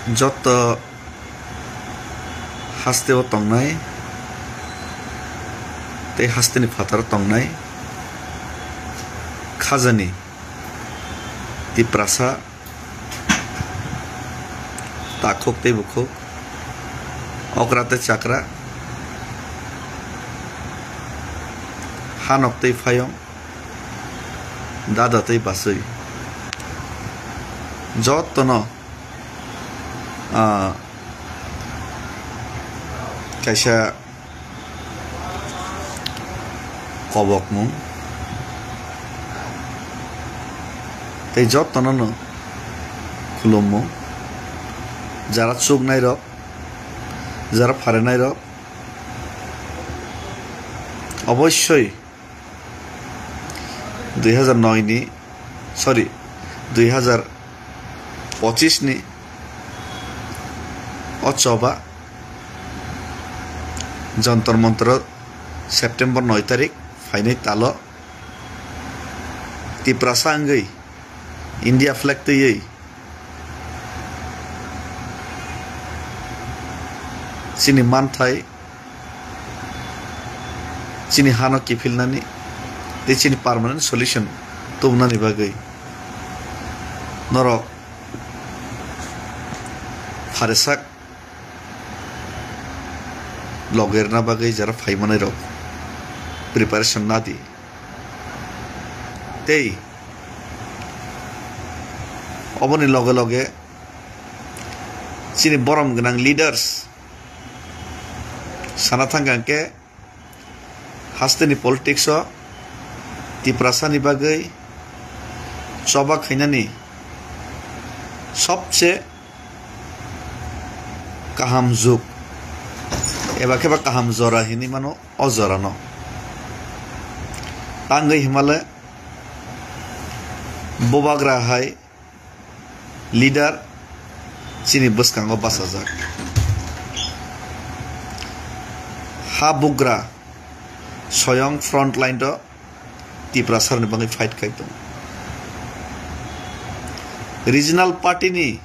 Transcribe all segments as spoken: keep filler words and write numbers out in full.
Joto hasteo tongnai tei hasteni phataro tongnai khajani Tiprasa takhuk tei bukhuk, okra tei chakra, hanok tei phayong, dada tei bachwi jotono, ah, kaisa kobokmung tei jotono no khulummung. Jara chuknairok, jara pharenairok, obossoi dui hajar noi ni, sorry, dui hajar pochis ni o choba Jantar Mantar o September noi tarik phainai talo Tiprasa wngwi India flag twiwi chini manthai, chini hano kiphilnani tei chini permanent solution tubunani bagwi norok pharesak logerna bagwi jara phaimanai rok preparation nadi. Tei oboni loge loge chini borom gwnang leaders sana thangkha hwnkhe hasteni politics o Tiprasani bagwi choba khainani sobse kaham jug eba khe ba kaham jora hinwi mano o jorano. Tangwi himale bubagra hai leader chini bwskango bachajak. Ha bugra soyong front line o Tiprasarni bagwi fight khai tongo. Regional party ni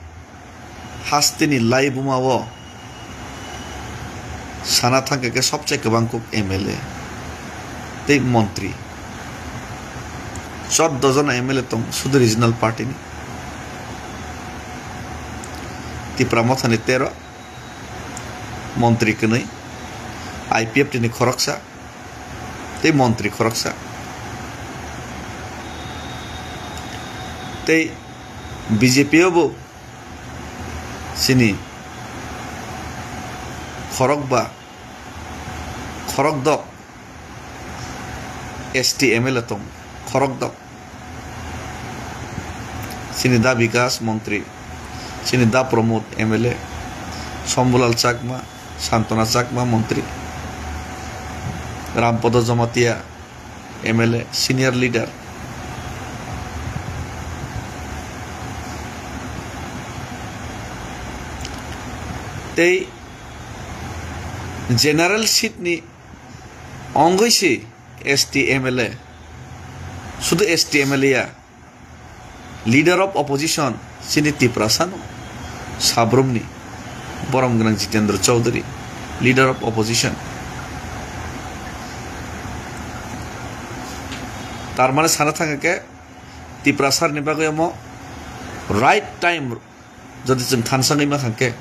hasteni laibuma o sana thangkha khe sobse kwbang kuk M L A tei montri. Chordo jona M L A tong sudu regional party ni. Tipra Motha ni tero, montri kwnwi, I P F T ni khoroksa tei montri khoroksa. Tei B J P o bo chini khorokba, khorokdok S T M L A tong, khorokdok. Chini da Bikas montri, chini da Pramod M L A, Shambhulal Chakma, Santona Chakma montri, Rampodo Jamatia M L A, senior leader. Tei general seat ni ongwi se S T M L A, sudu S T M L A ya, leader of opposition chini Tiprasa no, Sabrum ni borom gwnang Jitendra Chaudhary, leader of opposition. Tar mane sana thangkha khe Tiprasa ni bagwi omo right time jodi chwng thansangwi ma thangkhe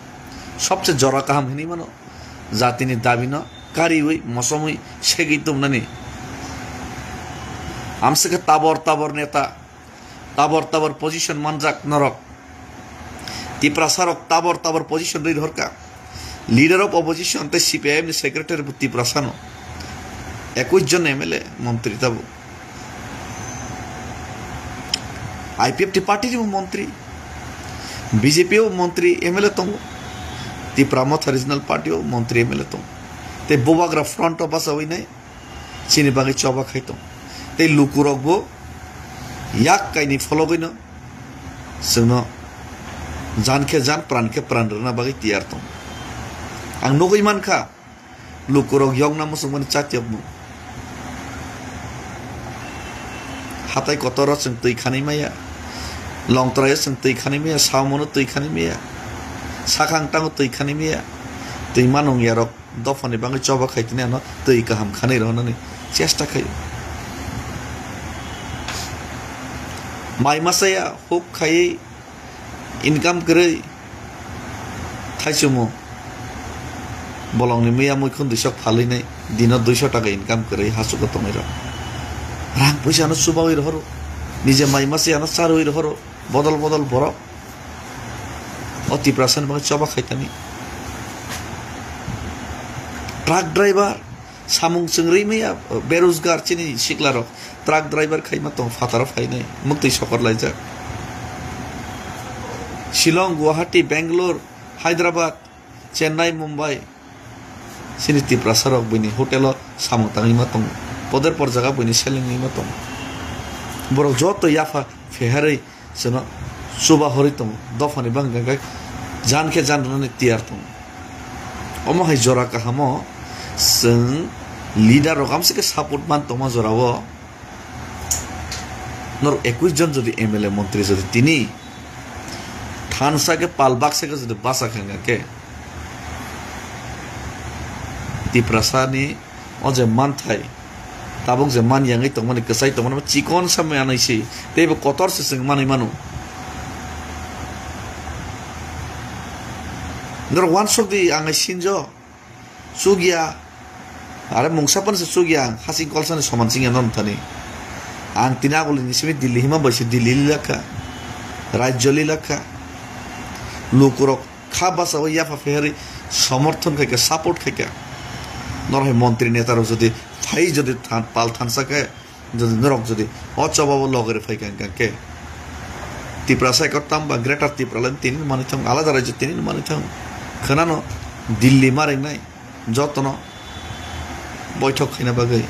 sobse jora kaham hinwi mano, jatini dabino kariwi mosomwi segwi tubunani. Amswkhe tabor tabor neta, tabor tabor position manjak norok. Tiprasa rok tabor tabor position rwi rohorkha. Leader of opposition tei C P I M ni secretary bo Tiprasa no. Ekwis jon M L A montri tabuk. I P F T party ni bo montri, B J P o montri M L A tongo, Tipra Motha Regional Party o montri M L A tongo. Tei bubagra front o bachawi nai chini bagwi choba khai tong. Tei lukurok bo yak kaini phologwi no chwngno jan khe jan, pran khe pran rwna bagwi tiyar tong. Ang nugwi mankha, lukurok yokna muchungmani chatiyokmung. Hatai kotoro chwng twi khanwi maya, Longtrai o chwng twi khanwi maya, Saumano twi khanwi maya. Sakang tango twi khani miya. Twi manung yarok dophani bangwi choba khai tini ano twi kaham khanwi rw hwnani chesta khaio. Mai masa ya huk khaiwi income kwrwi thaichumo. Bolongni miya muikhun dui sok phalwi nai dino dui so taka income kwrwi hachugo tongwi rw. Rang puisa ano chubawi rw horo. Nije mai masa ya ano charwi rw horo. Bodol bodol borok. O Tiprasa ni bagwi choba khai tani. Truck driver, samung chwng rwi maya, berojgar chini sikla rok. Truck driver khai ma tong, phataro phainai, muktwi sokor laijak. Shillong, Guwahati, Bangalore, Hyderabad, Chennai, Mumbai. Chini Tiprasa rok bini hotel o samung tangwi ma tongo. Poder por jaga bini selengwi ma tongo. Borok joto yapha pheharwi chwno chuba horwi tongo. Dophani bangkha khe jan khe jan rwnani tiyar tongo. Omo hai jora kahamo chwng leader rok amsike support man tongma jorao. Norok ekush jon jodi M L A montri jodi tini thansa khe pal baksa khe jodi basa khe wngkha khe Tiprasa ni o je manthai tabuk je man yangwi tongmani kwchai tongmani chikon samwi anwi si teibo kotor se chwng manwi mano. Norok uansuk di ang sinjo. Chukya. Are mungsa phano se chukya ang. Hasing kolsani soman chingya non thani. Ang tini agulini simi Delhi hima bai se Delhi lilakha. Rajyo lilakha. Lukurok kha basa o yapha pheharwi somorthon khaikha, support khaikha. Norok hai montri neta rok jodi phai jodi than-, pal thansa khe, jodi norok jodi o chobabo logere phai kha hwnkhe, Tiprasa ekor tamba Greater Tipraland tini manwi thang, alada rajyo tini manwi thang. Khwnano Delhi ma ringnai jotono boithok khaina bagwi,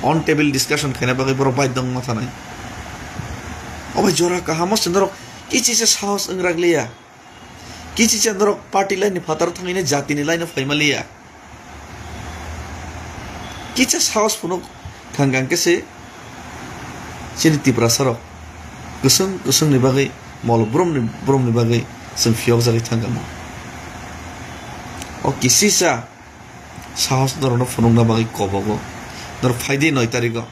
on table discussion khaina bagwi borok baidhyo wngma thanai. Obo jora kahamo se norok kichisa sahos wngrak liya. Kichisa norok party line ni phataro thangwi jatini line o phaima liya. Kisa sahos phunuk thangkang khe se chini Tiprasa rok kwswng kwswng ni bagwi mol brum ni brum ni bagwi chwng phiyok jagwi thangkamo. O kisisa sahos norokno phunukna bagwi kobogo. Norok phaidi noi tariko.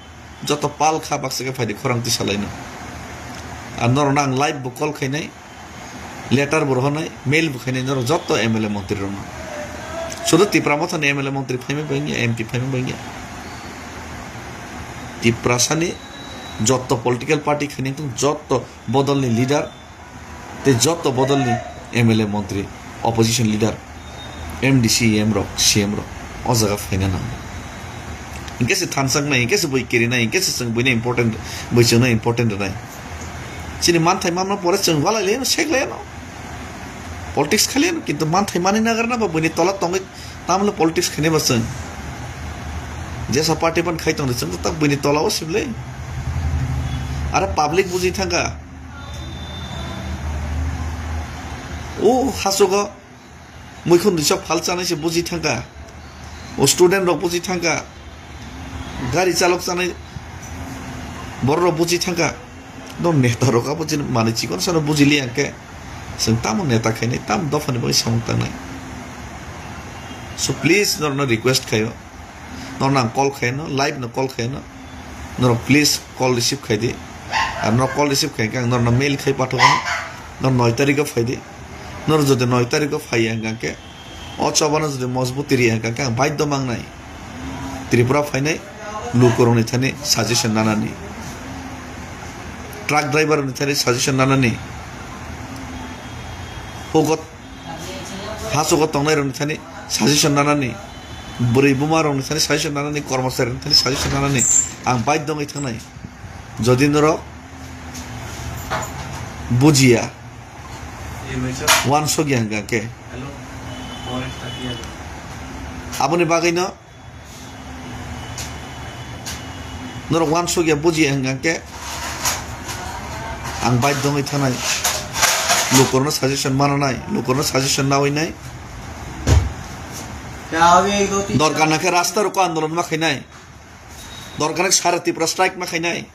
Joto pal kha baksa khe phaidi khorang twi salaino. Ar norokno ang live bo call khainai, letter bo rohornai, mail bo khainai norok joto M L A montri rokno. Sudu Tipra Motha ni M L A montri phaima bangya, M P phaima bangya. Tiprasa ni joto political party khainai tong joto bodol ni leader tei joto bodol ni M L A montri, opposition leader, M D C, M rok, C M rok o jaga phaina nango. Hinkhe se thansak nai, hinkhe se bui kiri nai, hinkhe se chwng buino important, bui chwngno important rwnai. Chini manthai manno pore chwng walai laino, sek laino. Politics khaliano, kintu manthai manwi nagarna ba buini tola tongwi tamle politics khainai ba chwng. Jesa party ban khai tongdi chwng tak buini tola o sible. Ara public buji thangkha. O hasogo muikhun disa phal chanai se buji thangkha. O student rok buji thangkha. Gari chalok chanai borok rok buji thangkha. No neta rok abo chini manwi chikon sano bujili ang khe. Chwng tamo neta khainai, tamo dophani bagwi samung tangnai. So please norokno request khaio. Norokno ang call khaino, live no call khaino. Norok please call receive khaidi. Ar norok call receive khaikhe ang norokno mail khai pathogano. Nor noi tarikho phaidi. Nor jodi noi tarikho phaiya hwnkhe o chobano jodi mojbuti riya hwnkhe ang baidhyo mangnai. Tripura phainai lukurokni thani suggestion nanani. Truck driver rokni thani suggestion nanani. Hugot hasogo tongnai rokni thani suggestion nanani, bwrwi buma rokni thani suggestion nanani, kormochari rokni thani suggestion nanani ang baidhyo wngwi thangnai. Jodi norok bujiya, uansukya hwnkha khe, aboni bagwino norok uansukya bujiya hwnkha khe ang baidhyo wngwi thanai. Lukurokno suggestion mananai, lukurokno suggestion nawi nai. Dorkar na khe rasta roko andolon ma khainai. Dorkar na khe sara Tripura strike ma khainai.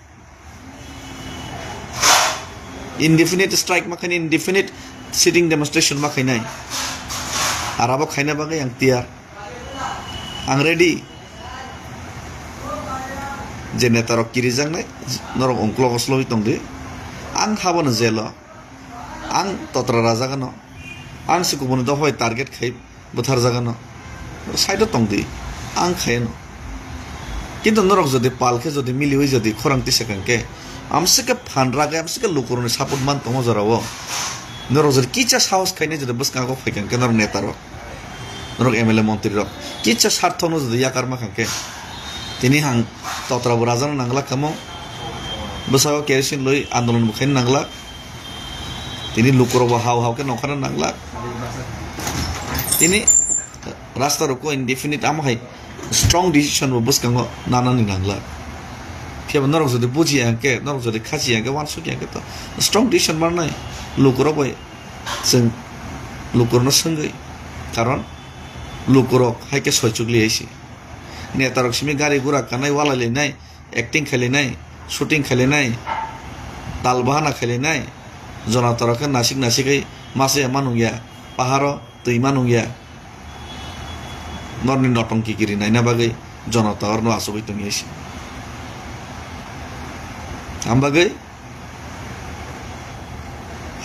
Indefinite strike ma khainai, indefinite sitting demonstration ma khainai. Ar abo khaina bagwi ang tiyar. Ang ready. Je netarok kirijaknai, norok ungkulok slogwi tongdi. Ang habono jelo. Ang totra rajagano. Ang se kubuni dophai target khai bwtharjagano. Side o tongdi. Ang khayano. Kintu norok jodi pal khe jodi miliwi jodi khorang tisa kang khe, amsike phan ragwi, amsike lukurokni support man tongo jorao. Norok jodi kicha sahos khainai jodi bwskango phai kang khe norok netarok. Norok M L A montri rok. Kicha sarthokno jodi yakar ma kang khe. Tini hang totra bo rajano nanglak kamo. Bwsao kerosene loi andolon bo khaina nanglak. Tini lukurok bo hao hao khe nongkhorna nanglak. Tini rasta rok indefinite amo hai strong decision bo bwskango nanani nanglak. Phiya bo norok jodi bujiya hwnkhe, norok jodi khachiya hwnkhe, uansukya hwnkhe to strong decision manai lukurok bai. Chwng lukurokno swngwi, karon lukurok hai khe soichukli hai se. Netarok simi gari gura kanai, walai lainai, acting khai lainai, shooting khai lainai, tal bahana khai lainai, jonatarok khe nasik nasik hai masa ya manung ya, paharo twi manung ya. Norni notongki kiri naina bagwi jonata orno achugwi tongya se. Am bagwi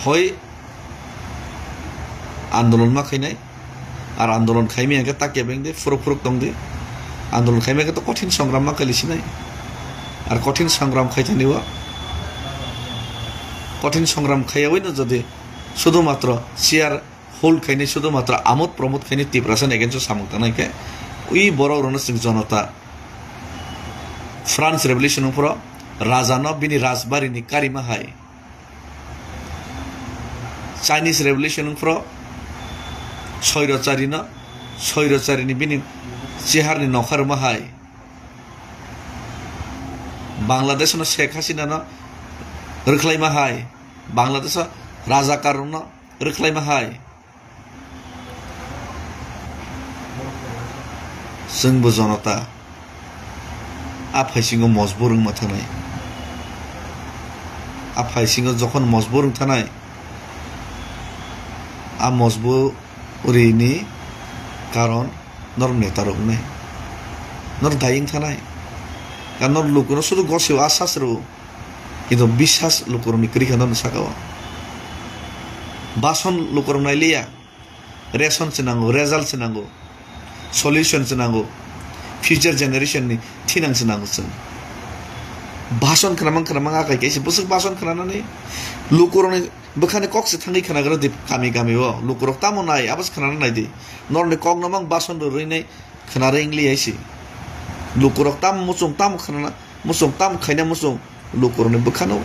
hoi andolon ma khainai, ar andolon khaimaya khe takya bengdi, phuruk phuruk tongdi. Andolon khaimaya khe to kothin songram ma khali sinai. Ar kothin songram khaithani o, kothin songram khayawino jodi sudhumatro chair hold khainai, sudhumatro amod promod khainai Tiprasa ni against o samung tangnai khe, ui borok rokno chwng jonota France revolution wngphuru rajano bini rajbari ni karima hai, Chinese revolution wngphuru soirocharino, soirocharini bini chiharni nokha rwma hai, Bangladesh no Sheikh Hasina no rwkhlaima hai, Bangladesh o rajakar rokno rwkhlaima hai. Chwngbo jonota a phaisingo mojbur wngma thangnai. A phaisingo jokhon mojbur wng thanai, a mojburi ni karon norok neta rok wngnai. Norok daying thanai. Karon norok lukuno sudu gosio a sas rw. Kintu biswas lukurokni kwrwi khe norokni saka o. Bason lukurok nailiya. Ration se nango, result se nango, solution se nango, future generation ni thinang se nango chwng. Bason khwnamang khwnamang akai kaisa bwswk bason khwnanani lukurokni bwkhani kok se thangwi khwnagra di kami kami o. Lukurok tamo nai, abo se khwnana nai di. Norokni kok no mang bason rwrwi nai khwna rwngli hai se. Lukurok tamo muchung tamo khwnana Muchung tam khaina muchung lukurokni bwkhano,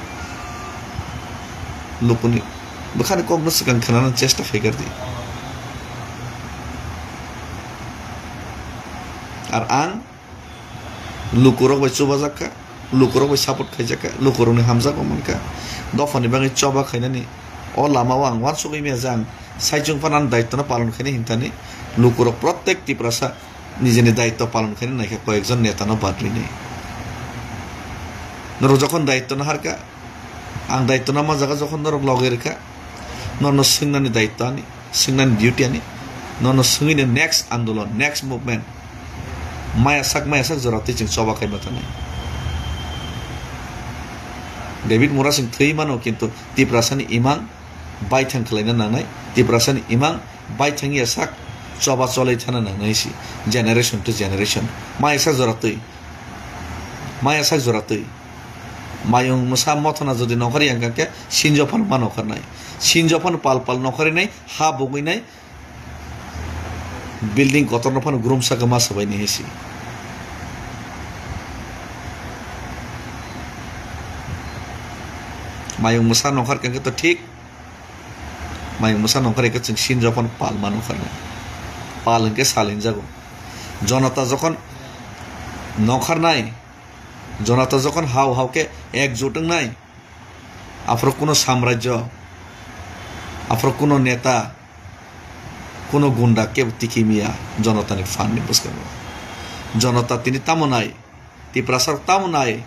lukuni bwkhani kokno swkang khnana chesta khaikar di. Ar ang lukurok bai chubajak kha, lukurok bai support khaijak kha, lukurokni hamjakma man kha. Dophani bagwi choba khainani o lama o ang uansugwi maya je ang saichung phano ani daitwno palon khaina hinthani lukurok prottek Tiprasa nijini daitw palon khaina naikha koyekjon netano bad rwinai. Norok jokhon daitw no harkha, ang daitw no ma jaga jokhon norok loge rwkha, nono swngnani daitw ani, swngnani duty ani, nono swngwino next andolon, next movement, maya sak, maya sak jora twi chwng choba khaima thangnai. David Murasing thwi mano, kintu Tiprasani imang baithang khwlaina nangnai, Tiprasani imang baithang ya sak choba cholai thana nangnai si, generation to generation. Maya sak jora twi, maya sak jora twi. Mayung mwsa mothona jodi nokhor yang kha khe, sinjo phano ma nokharnai. Sinjo phano pal pal nokharinai, ha bugwinai, building kotorno phano grum saka ma sabai ni hisi. Mayung mwsa nokar khe to thik. Mayung mwsa nokar khe chwng sin jokhon pal ma nokar nai. Pal hinkhe sal hinjago. Jonota jokhon nokar nai, jonota jokhon hao hao khe ekjut wngnai. Aphuru kuno samrajyo, aphuru kuno neta, kuno gunda kebo tiki miya jonotani phan ni bwskango. Jonota tini tamo nai, Tiprasa rok tamo nai,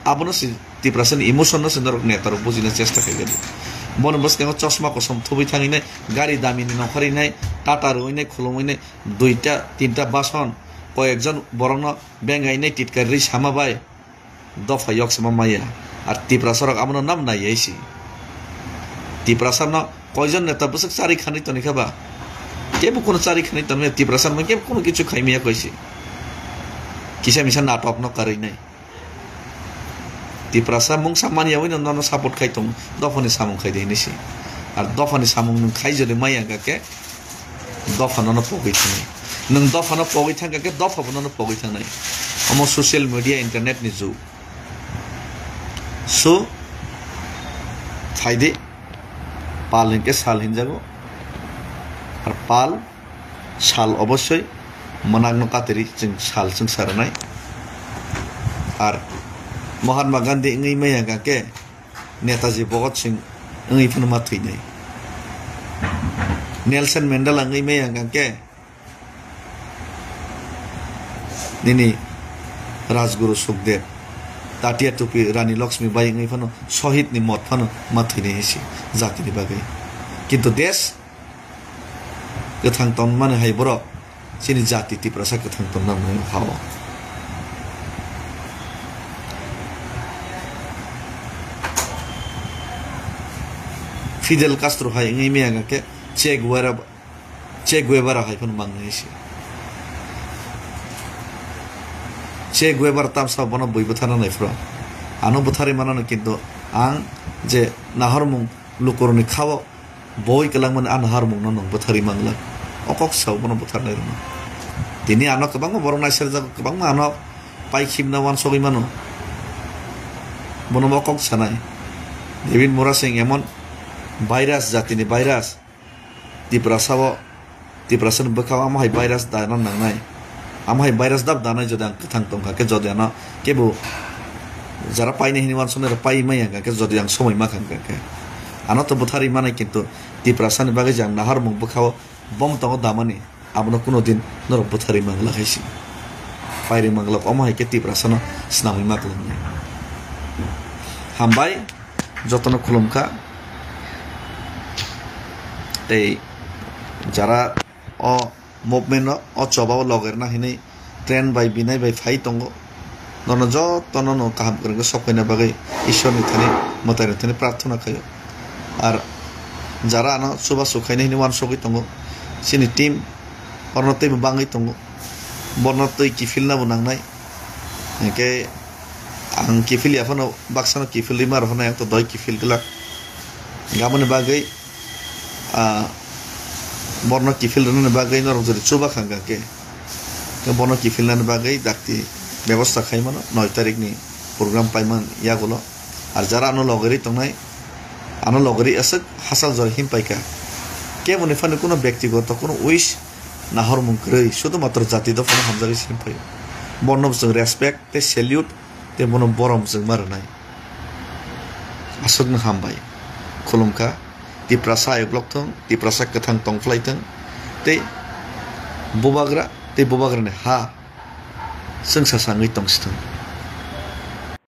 abono si Tiprasani emotion no se norok neta rok bujina chesta khaikha di. Boni bwskango chosma kosom thubui thangwi nai, gari dami ni nongkhorwi nai, tata rwui nai, khulumui nai, duita tinta bason, koyekjon borokno bengai nai titkarwi sama bai. Dopha yok sama maya. Ar Tiprasa rok abono nam nai yaisi. Tiprasa no koijon neta bwswk chari khanwi toni kha ba? Kebo kono chari khanwi toni maya, Tiprasa no kebo kono kichu khai maya koisi. Kisa misa natok no karwi nai. Tiprasa mungsa manya wino nono support khai tong, dophani samung khai de hinwi si. Ar dophani samung nwng khai jodi maya ga khe, dopha nono pogwi thangnai. Nwng dophano pogwi thangkha khe dopha bo nono pogwi thangnai. Omo social media, internet ni jug. So, phaidi, pal hinkhe sal hinjago. Ar pal, sal obossoi mwnakno katiri chwng sal chwngsa rwnai. Ar Mahatma Gandhi wngwi maya ga khe, Netaji Bhagat Singh wngwi phano ma thwinai. Nelson Mandela wngwi maya hwnkha khe nini Rajguru Sukhdev, Tatia Tupi Rani Lakshmi Bai wngwi phano Shahid ni mot phano ma thwinai hinsi jatini bagwi. Kintu desh kwthang tongmani hai borok chini jati Tiprasa kwthang tongna mwnwi hao. Fidel Castro hai wngwi maya hwnkha khe Che Guevara, Che Guevara hai phano mangnai se. Che Guevara tamsa bono bui bwtharna naiphuru. Ano bwtharwi manano kintu ang je nahormung lukurokni khao boi kwlangmani a naharmungno nwng bwtharwi manglak. O kok sao bono bwtharnai rwno. Tini ano kwbangma borok naiserjago, kwbangma ano pai khibna uansugwi mano. Bono bo kok sanai. David Murasing emon virus, jatini virus. Tiprasa o, Tiprasa ni bwkhao amo hai virus dana nangnai. Amo hai virus dab danai jodi ang kwthang tongkha khe, jodi ano kebo jara painai hinwi uansuknai rok pai maya hwnkha khe, jodi ang somoi ma kha hwnkha khe. Ano to bwtharwi manai, kintu Tiprasa ni bagwi je ang naharmung bwkhao bom tongo damani, abono kuno din norok bwtharwi manglak hai se. Pairwi manglak, omo hai khe Tiprasa no snamwi ma kwlangnai. Hambai, jotono khulumkha. Tei jara o movement no o choba o logerna hinwi train bai binai bai phai tongo. Nono jotono no kaham kwrwngkhe sok khaina bagwi Ishwarni thani, mwtaini thani prarthana khaio. Ar jara ano chubachu khaina hinwi uansugwi tongo, chini team orno teibo bangwi tongo, borno tei kiphilna bo nangnai. Hinkhe ang kiphil ya phano, baksano kiphilwi ma rw hwnwi ang to doi kiphil glak. Aboni bagwi, ah, borno kiphil rwnani bagwi norok jodi chuba kha hwnkha khe, khe borno kiphilnani bagwi dakti bebosta khai mano, noi tarikni program paiman yagulo. Ar jara ano logeri tongnai, ano logeri aswk hachal jora him paikha. Keboni phano kuno bektigoto kuno wish nahormung kwrwi, sudhumatro jati dophano hamjagwi sini phaio. Bono bo chwng respect tei salute tei bono borom chwng ma rwnai. Aswkno hambai. Khulumkha. Tiprasa ayuk lok thung, Tiprasa kwthang tong phlai thung. Tei bubagra, tei bubagrani ha chwngsa sangwi tong si thung.